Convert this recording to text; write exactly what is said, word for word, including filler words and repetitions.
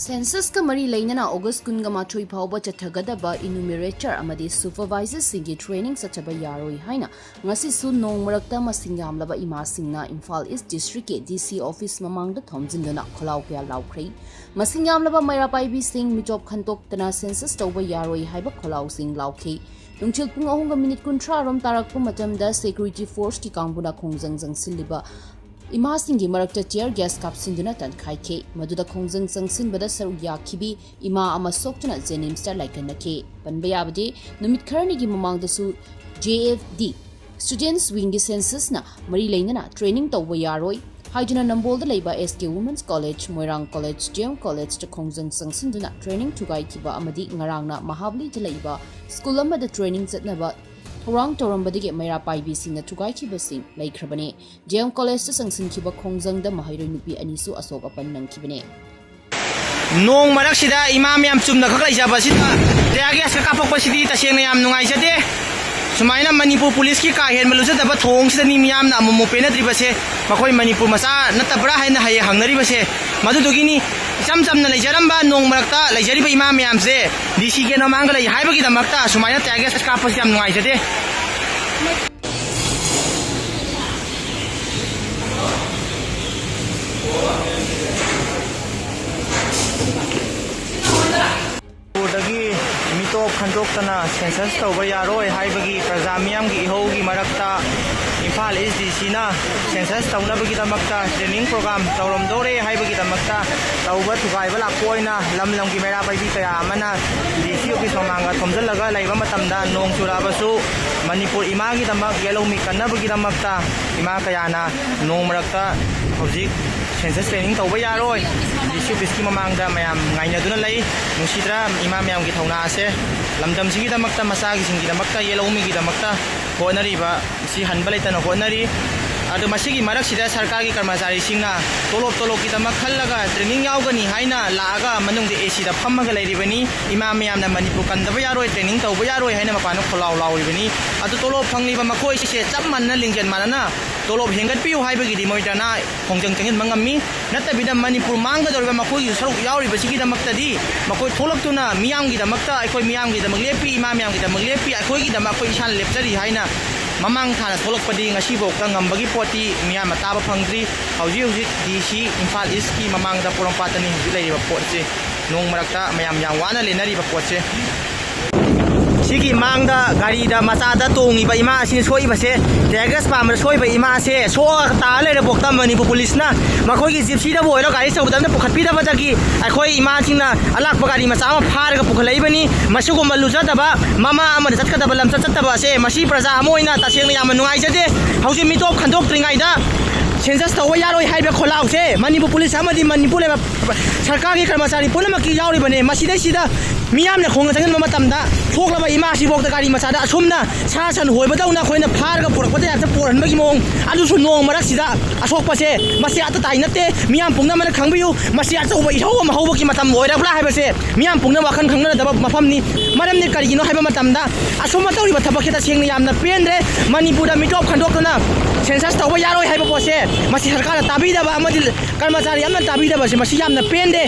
Censusꯀ ꯃꯔꯤ ꯂꯩꯅꯅ August ꯀꯨꯟꯒ ꯃꯥꯊꯣꯏ ꯐꯥꯎꯕ ꯆꯠꯊꯒꯗꯕ enumerator ꯑꯃꯗꯤ supervisorꯁꯤꯡꯒꯤ training ꯆꯠꯊꯕ ꯌꯥꯔꯣꯏ ꯍꯥꯏꯅ ꯉꯁꯤꯁꯨ ꯅꯣꯡ ꯃꯔꯛꯇ ꯃꯁꯤꯡ ꯌꯥꯝꯂꯕ ꯏꯃꯥꯁꯤꯡꯅ ꯏꯝꯐꯥꯜ East Districtꯀꯤ DC office ꯃꯃꯥꯡꯗ ꯊꯣꯝꯖꯤꯟꯗꯨꯅ ꯈꯣꯜꯂꯥꯎ ꯀꯌꯥ ꯂꯥꯎꯈ꯭ꯔꯦ꯫ ꯃꯁꯤꯡ ꯌꯥꯝꯂꯕ ꯃꯩꯔꯥ ꯄꯥꯏꯕꯤꯁꯤꯡ ꯃꯤꯇꯣꯞ ꯈꯟꯗꯣꯛꯇꯅ census ꯇꯧꯕ ꯌꯥꯔꯣꯏ ꯍꯥꯏꯕ ꯈꯣꯜꯂꯥꯎꯁꯤꯡ ꯂꯥꯎꯈꯤ꯫ ꯅꯨꯡꯊꯤꯜ ꯄꯨꯡ ꯑꯍꯨꯝꯒ ꯃꯤꯅꯤꯠ ꯀꯨꯟꯊ꯭ꯔꯥ ꯔꯣꯝ ꯇꯥꯔꯛꯄ ꯃꯇꯝꯗ security forceꯀꯤ ꯀꯥꯡꯕꯨꯅ ꯈꯣꯡꯖꯪ ꯆꯪꯁꯤꯜꯂꯤꯕ ꯏꯃꯥꯁꯤꯡꯒꯤ ꯃꯔꯛꯇ tear gas ꯀꯥꯞꯁꯤꯟꯗꯨꯅ ꯇꯟꯈꯥꯏꯈꯤ꯫ ꯃꯗꯨꯗ ꯈꯣꯡꯖꯪ ꯆꯪꯁꯤꯟꯕꯗ ꯁꯔꯨꯛ ꯌꯥꯈꯤꯕꯤ ꯏꯃꯥ ꯑꯃ ꯁꯣꯛꯇꯨꯅ JNIMSꯇ ꯂꯥꯏꯀꯠꯅꯈꯤ꯫ ꯄꯟꯕ ꯌꯥꯕꯗꯤ, ꯅꯨꯃꯤꯠ ꯈꯔꯅꯤꯒꯤ ꯃꯃꯥꯡꯗꯁꯨ JFD Students Wingꯒꯤ censusꯅ ꯃꯔꯤ ꯂꯩꯅꯅ training ꯇꯧꯕ ꯌꯥꯔꯣꯏ ꯍꯥꯏꯗꯨꯅ ꯅꯝꯕꯣꯜꯗ ꯂꯩꯕ SK Women's College, ꯃꯣꯏꯔꯥꯡ College, DM Collegeꯇ ꯈꯣꯡꯖꯪ ꯆꯪꯁꯤꯟꯗꯨꯅ training ꯊꯨꯒꯥꯏꯈꯤꯕ ꯑꯃꯗꯤ ꯉꯔꯥꯡꯅ ꯃꯍꯥꯕꯂꯤꯗ ꯂꯩꯕ school ꯑꯃꯗ training ꯆꯠꯅꯕ ꯊꯧꯔꯥꯡ ꯇꯧꯔꯝꯕꯗꯒꯤ ꯃꯩꯔꯥ ꯄꯥꯏꯕꯤꯁꯤꯡꯅ ꯊꯨꯒꯥꯏꯈꯤꯕꯁꯤꯡ ꯂꯩꯈ꯭ꯔꯕꯅꯤ꯫ DM Collegeꯇ ꯆꯪꯁꯤꯟꯈꯤꯕ ꯈꯣꯡꯖꯪꯗ ꯃꯍꯩꯔꯣꯏ ꯅꯨꯄꯤ ꯑꯅꯤꯁꯨ ꯑꯁꯣꯛ ꯑꯄꯟ ꯅꯪꯈꯤꯕꯅꯤ꯫ ꯅꯣꯡ ꯃꯔꯛꯁꯤꯗ ꯏꯃꯥ ꯃꯌꯥꯝ ꯆꯨꯝꯅꯈꯛ ꯂꯩꯖꯕꯁꯤꯗ tear gasꯀ ꯀꯥꯞꯄꯛꯄꯁꯤꯗꯤ ꯇꯁꯦꯡꯅ ꯌꯥꯝ ꯅꯨꯡꯉꯥꯏꯖꯗꯦ꯫ ꯁꯨꯃꯥꯏꯅ ꯃꯅꯤꯄꯨꯔ ꯄꯨꯂꯤꯁꯀꯤ ꯀꯥ ꯍꯦꯟꯕ ꯂꯨꯖꯗꯕ ꯊꯧꯑꯣꯡꯁꯤꯗꯅꯤ ꯃꯤꯌꯥꯝꯅ ꯑꯃꯨꯛꯃꯨꯛ ꯄꯦꯟꯅꯗ꯭ꯔꯤꯕꯁꯦ꯫ ꯃꯈꯣꯏ ꯃꯅꯤꯄꯨꯔ ꯃꯆꯥ ꯅꯠꯇꯕ꯭ꯔꯥ ꯍꯥꯏꯅ ꯍꯌꯦꯡ ꯍꯪꯅꯔꯤꯕꯁꯦ꯫ ꯃꯗꯨꯗꯨꯒꯤꯅꯤ ꯏꯆꯝ ꯆꯝꯅ ꯂꯩꯖꯔꯝꯕ ꯅꯣꯡ ꯃꯔꯛꯇ ꯂꯩꯖꯔꯤꯕ ꯏꯃꯥ ꯃꯌꯥꯝꯁꯦ DC gate ꯃꯃꯥꯡꯗ ꯂꯩ ꯍꯥꯏꯕꯒꯤꯗꯃꯛꯇ ꯁꯨꯃꯥꯏꯅ tear gas ꯀꯥꯞꯄꯁꯤ ꯌꯥꯝ ꯅꯨꯡꯉꯥꯏꯖꯗꯦ꯫ ꯃꯅꯤꯄꯨꯔꯗꯒꯤ ꯃꯤꯇꯣꯞ ꯈꯟꯗꯣꯛꯇꯅ census ꯇꯧꯕ ꯌꯥꯔꯣꯏ ꯍꯥꯏꯕꯒꯤ ꯄ꯭ꯔꯖꯥ ꯃꯤꯌꯥꯝꯒꯤ ꯏꯍꯧꯒꯤ ꯃꯔꯛꯇ ꯏꯝꯐꯥꯜ East DCꯅ census ꯇꯧꯅꯕꯒꯤꯗꯃꯛꯇ training program ꯇꯧꯔꯝꯗꯣꯔꯦ ꯍꯥꯏꯕꯒꯤꯗꯃꯛꯇ ꯇꯧꯕ ꯊꯨꯒꯥꯏꯕ ꯂꯥꯛꯄ ꯑꯣꯏꯅ ꯂꯝ ꯂꯝꯒꯤ ꯃꯩꯔꯥ ꯄꯥꯏꯕꯤ ꯀꯌꯥ ꯑꯃꯅ DC office ꯃꯃꯥꯡꯗ ꯊꯣꯝꯖꯤꯜꯂꯒ ꯂꯩꯕ ꯃꯇꯝꯗ ꯅꯣꯡ ꯆꯨꯔꯛꯑꯕꯁꯨ ꯃꯅꯤꯄꯨꯔ ꯏꯃꯥꯒꯤꯗꯃꯛ ꯌꯦꯜꯍꯧꯃꯤ ꯀꯟꯅꯕꯒꯤꯗꯃꯛꯇ ꯏꯃꯥ ꯀꯌꯥꯅ ꯅꯣꯡ ꯃꯔꯛꯇ ꯍꯧꯖꯤꯛ census training ꯇꯧꯕ ꯌꯥꯔꯣꯏ, DC officeꯀꯤ ꯃꯃꯥꯡꯗ ꯃꯌꯥꯝ ꯉꯥꯏꯅꯗꯨꯅ ꯂꯩ꯫ ꯅꯨꯡꯁꯤꯗ꯭ꯔꯥ ꯏꯃꯥ ꯃꯌꯥꯝꯒꯤ ꯊꯧꯅꯥ ꯑꯁꯦ? ꯂꯝꯗꯝꯁꯤꯒꯤꯗꯃꯛꯇ, ꯃꯆꯥꯒꯤꯁꯤꯡꯒꯤꯗꯃꯛꯇ, ꯌꯦꯜꯍꯧꯃꯤꯒꯤꯗꯃꯛꯇ ꯍꯣꯠꯅꯔꯤꯕ ꯁꯤ ꯍꯟꯕ ꯂꯩꯇꯅ ꯍꯣꯠꯅꯔꯤ꯫ ꯑꯗꯨ ꯃꯁꯤꯒꯤ ꯃꯔꯛꯁꯤꯗ ꯁꯔꯀꯥꯔꯒꯤ ꯀꯔꯃꯆꯥꯔꯤꯁꯤꯡꯅ ꯇꯣꯂꯣꯞ ꯇꯣꯂꯣꯞꯀꯤꯗꯃꯛ ꯈꯜꯂꯒ training ꯌꯥꯎꯒꯅꯤ ꯍꯥꯏꯅ ꯂꯥꯛꯑꯒ ꯃꯅꯨꯡꯗ ACꯗ ꯐꯝꯃꯒ ꯂꯩꯔꯤꯕꯅꯤ꯫ ꯏꯃꯥ ꯃꯌꯥꯝꯅ ꯃꯅꯤꯄꯨꯔ ꯀꯟꯗꯕ ꯌꯥꯔꯣꯏ, training ꯇꯧꯕ ꯌꯥꯔꯣꯏ ꯍꯥꯏꯅ ꯃꯄꯥꯟꯗ ꯈꯣꯜꯂꯥꯎ ꯂꯥꯎꯔꯤꯕꯅꯤ꯫ ꯑꯗꯨ ꯇꯣꯂꯣꯞ ꯐꯪꯂꯤꯕ ꯃꯈꯣꯏꯁꯦ ꯆꯞ ꯃꯥꯟꯅꯅ, ꯂꯤꯡꯖꯦꯜ ꯃꯥꯟꯅꯅ ꯇꯣꯂꯣꯞ ꯍꯦꯟꯒꯠꯄꯤꯌꯨ ꯍꯥꯏꯕꯒꯤꯗꯤ ꯃꯣꯏ ꯙꯔꯅꯥ ꯈꯣꯡꯖꯪ ꯆꯪꯁꯤꯟꯕ ꯉꯝꯃꯤ꯫ ꯅꯠꯇꯕꯤꯗ ꯃꯅꯤꯄꯨꯔ ꯃꯥꯡꯒꯗꯧꯔꯤꯕ ꯃꯈꯣꯏꯒꯤ ꯁꯔꯨꯛ ꯌꯥꯎꯔꯤꯕꯁꯤꯒꯤꯗꯃꯛꯇꯗꯤ ꯃꯈꯣꯏ ꯊꯣꯛꯂꯛꯇꯨꯅ ꯃꯤꯌꯥꯝꯒꯤꯗꯃꯛꯇ, ꯑꯩꯈꯣꯏ ꯃꯤꯌꯥꯝꯒꯤꯗꯃꯛ ꯂꯦꯞꯄꯤ, ꯏꯃꯥ ꯃꯌꯥꯝꯒꯤꯗꯃꯛ ꯂꯦꯞꯄꯤ, ꯑꯩꯈꯣꯏꯒꯤꯗꯃꯛ ꯑꯩꯈꯣꯏ ꯏꯁꯥꯅ ꯂꯦꯞꯆꯔꯤ ꯍꯥꯏꯅ ꯃꯃꯥꯡ ꯊꯥꯅ ꯊꯣꯛꯂꯛꯄꯗꯤ ꯉꯁꯤꯐꯥꯎꯗ ꯉꯝꯕꯒꯤ ꯄꯣꯠꯇꯤ ꯃꯤꯌꯥꯝꯅ ꯇꯥꯕ ꯐꯪꯗ꯭ꯔꯤ꯫ ꯍꯧꯖꯤꯛ ꯍꯧꯖꯤꯛ ꯗꯤ ꯁꯤ ꯏꯝꯐꯥꯜ ꯏꯁꯀꯤ ꯃꯃꯥꯡꯗ ꯄꯣꯔꯣꯝꯄꯥꯠꯇꯅꯤ ꯍꯧꯖꯤꯛ ꯂꯩꯔꯤꯕ ꯄꯣꯠꯁꯦ꯫ ꯅꯣꯡ ꯃꯔꯛꯇ ꯃꯌꯥꯝ ꯌꯥꯝ ꯋꯥꯅ ꯂꯦꯟꯅꯔꯤꯕ ꯄꯣꯠꯁꯦ꯫ ꯁꯤꯒꯤ ꯃꯥꯡꯗ ꯒꯥꯔꯤꯗ ꯃꯆꯥꯗ ꯇꯣꯡꯉꯤꯕ ꯏꯃꯥ ꯑꯁꯤꯅ ꯁꯣꯛꯏꯕꯁꯦ, ꯇꯤꯌꯔ ꯒ꯭ꯌꯥꯁ ꯄꯥꯝꯕꯗ ꯁꯣꯛꯏꯕ ꯏꯃꯥꯁꯦ ꯁꯣꯛꯑꯒ ꯇꯥ ꯂꯩꯔꯕꯐꯥꯎꯗ ꯃꯅꯤꯄꯨꯔ ꯄꯨꯂꯤꯁꯅ ꯃꯈꯣꯏꯒꯤ ꯖꯤꯞꯁꯤꯗꯕꯨ ꯑꯣꯏꯔꯣ, ꯒꯥꯔꯤ ꯑꯆꯧꯕꯗ ꯑꯝꯇ ꯄꯨꯈꯠꯄꯤꯗꯕꯗꯒꯤ ꯑꯩꯈꯣꯏ ꯏꯃꯥꯁꯤꯡꯅ ꯑꯂꯥꯛꯄ ꯒꯥꯔꯤ ꯃꯆꯥ ꯑꯃ ꯐꯥꯔꯒ ꯄꯨꯈꯠꯂꯛꯏꯕꯅꯤ꯫ ꯃꯁꯤꯒꯨꯝꯕ ꯂꯨꯖꯗꯕ ꯃꯃꯥ ꯑꯃꯅ ꯆꯠꯀꯗꯕ ꯂꯝꯆꯠ ꯆꯠꯇꯕ ꯑꯁꯦ ꯃꯁꯤ ꯄ꯭ꯔꯖꯥ ꯑꯃ ꯑꯣꯏꯅ ꯇꯁꯦꯡꯅ ꯌꯥꯝꯅ ꯅꯨꯡꯉꯥꯏꯖꯗꯦ꯫ ꯍꯧꯖꯤꯛ ꯃꯤꯇꯣꯞ ꯈꯟꯗꯣꯛꯇ꯭ꯔꯤꯉꯩꯗ ꯁꯦꯟꯁꯁ ꯇꯧꯕ ꯌꯥꯔꯣꯏ ꯍꯥꯏꯕ ꯈꯣꯜꯂꯥꯎꯁꯦ ꯃꯅꯤꯄꯨꯔ ꯄꯨꯂꯤꯁ ꯑꯃꯗꯤ ꯃꯅꯤꯄꯨꯔ ꯂꯩꯕ ꯁꯔꯀꯥꯔꯒꯤ ꯀꯔꯃꯆꯥꯔꯤ ꯄꯨꯝꯅꯃꯛꯀꯤ ꯌꯥꯎꯔꯤꯕꯅꯦ꯫ ꯃꯁꯤꯗꯩꯁꯤꯗ ꯃꯤꯌꯥꯝꯅ ꯈꯣꯡꯅ ꯆꯪꯁꯤꯟꯕ ꯃꯇꯝꯗ ꯊꯣꯛꯂꯕ ꯏꯃꯥꯁꯤꯐꯥꯎꯗ ꯒꯥꯔꯤ ꯃꯆꯥꯗ ꯑꯁꯨꯝꯅ ꯁꯥ ꯁꯟ ꯍꯣꯏꯕꯗꯧꯅ ꯑꯩꯈꯣꯏꯅ ꯐꯥꯔꯒ ꯄꯨꯔꯛꯄ ꯇꯥꯏꯞꯇ ꯄꯨꯔꯛꯍꯟꯕꯒꯤ ꯃꯑꯣꯡ ꯑꯗꯨꯁꯨ ꯅꯣꯡ ꯃꯔꯛꯁꯤꯗ ꯑꯁꯣꯛꯄꯁꯦ ꯃꯁꯤ ꯑꯇ ꯇꯥꯏ ꯅꯠꯇꯦ꯫ ꯃꯤꯌꯥꯝ ꯄꯨꯝꯅꯃꯛꯅ ꯈꯪꯕꯤꯌꯨ, ꯃꯁꯤ ꯑꯆꯧꯕ ꯏꯍꯧ ꯑꯃ ꯍꯧꯕꯒꯤ ꯃꯇꯝ ꯑꯣꯏꯔꯕ꯭ꯔꯥ ꯍꯥꯏꯕꯁꯦ ꯃꯤꯌꯥꯝ ꯄꯨꯝꯅꯃꯛ ꯋꯥꯈꯜ ꯈꯪꯅꯔꯗꯕ ꯃꯐꯝꯅꯤ꯫ ꯃꯔꯝꯗꯤ ꯀꯔꯤꯒꯤꯅꯣ ꯍꯥꯏꯕ ꯃꯇꯝꯗ ꯑꯁꯨꯝꯕ ꯇꯧꯔꯤꯕ ꯊꯕꯛꯁꯦ ꯇꯁꯦꯡꯅ ꯌꯥꯝꯅ ꯄꯦꯟꯗ꯭ꯔꯦ꯫ ꯃꯅꯤꯄꯨꯔꯗ ꯃꯤꯇꯣꯞ ꯈꯟꯗꯣꯛꯇꯅ ꯁꯦꯟꯁꯁ ꯇꯧꯕ ꯌꯥꯔꯣꯏ ꯍꯥꯏꯕ ꯄꯣꯠꯁꯦ ꯃꯁꯤ ꯁꯔꯀꯥꯔꯅ ꯇꯥꯕꯤꯗꯕ ꯑꯃꯗꯤ ꯀꯔꯃꯆꯥꯔꯤ ꯑꯃꯅ ꯇꯥꯕꯤꯗꯕꯁꯦ ꯃꯁꯤ ꯌꯥꯝꯅ ꯄꯦꯟꯗꯦ꯫